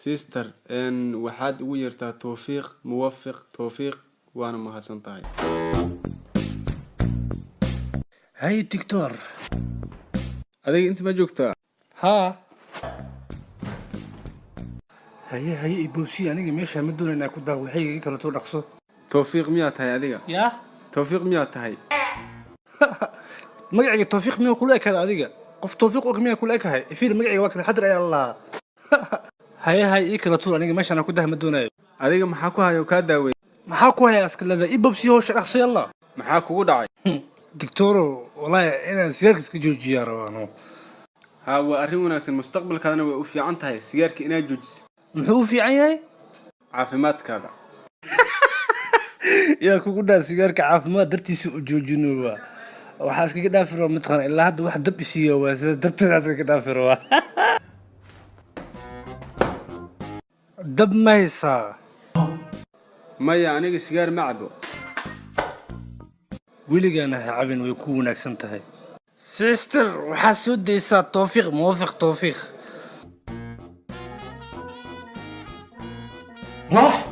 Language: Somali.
Sister, waxaad ugu yeertaa Towfiiq Muwafiq Towfiiq, waana mahadsan tahay. Hay doctor. Adiga inta ma joogtaa? Haa, haye haye, iboobsi aniga meesha ma doonayna ku daa waxay iga kala too dhaqso. Towfiiq miyaa tahay adiga? Yaa? Towfiiq miyaa tahay? Magacayga Tawfiiq miyaa kula ekaada adiga? Qof Tawfiiq og miyaa kula ekahay? Ifiir, magacayga waa kala xadar ayaa la lahaa. Haye haye, ii kala tuur, aniga meeshaan ku dah ma doonayo. Adiga maxaa ku hayo kaa daaweey? Maxaa ku haya askalada? Iboobsi howsha dhaqso, yalla. Maxaa kugu dhacay? Doctoro, wallahi inaan sigaarka iska joojiyaa rabaano. Haa, waa arrin wanaagsan, mustaqbalkaadana way u fiican tahay sigaarka inaad joojisid. Muxuu u fiican yahay? Caafimaadkaada. Yaa kugu dhaa sigaarka caafimaad dartiisa u joojinoba? Waxaa iskaga dhaafi rabaa mataqaan ilaa hadda wax dab isiiya waa sida darteeda iskaga dhaafi rabaa. Dab ma haysaa? Maya, aniga sigaar ma cabo. Weligaana ha cabin, way ku wanaagsan tahay. Sister, waxaa soo daysaa Tawfiiq Muwafiq Tawfiiq. راح.